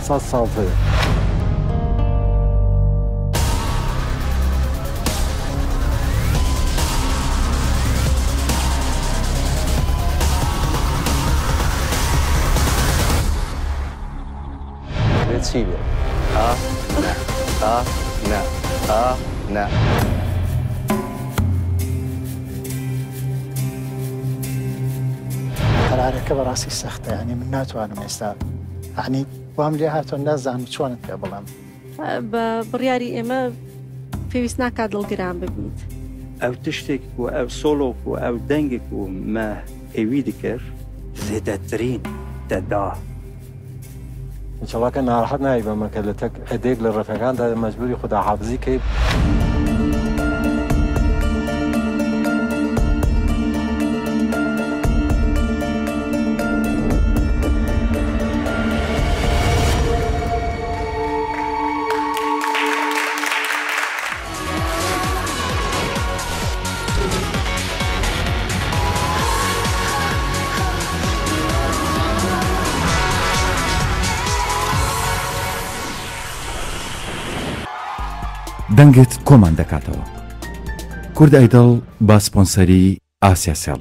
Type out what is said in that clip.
سەد ساڵ تر. دەبێت چی بێت؟ ئا نا ئا نا ئا نا. قەرارەکە بەڕاستی سەختە یانی من ناتوانم ئێستا یانی وام لێ هاتووە نازانم چۆنت پێ بڵێم. بە بڕیاری ئێمە پێویست ناکات دڵگران ببیت. ئەو تشتێک و ئەو سۆلۆک و ئەو دەنگێک و مە هێوی دکرد زێدەترین دەدا. ئینشەڵا کە ناڕەحەت نابی بەمە کە لە تەک ئەدێک لە ڕەفەکاندا مەجبوری خوداحافزی کەی. دەنگت کۆمان دەکاتەوە. کورد ئایدڵ بە سپۆنسەری ئاسیا سێڵ.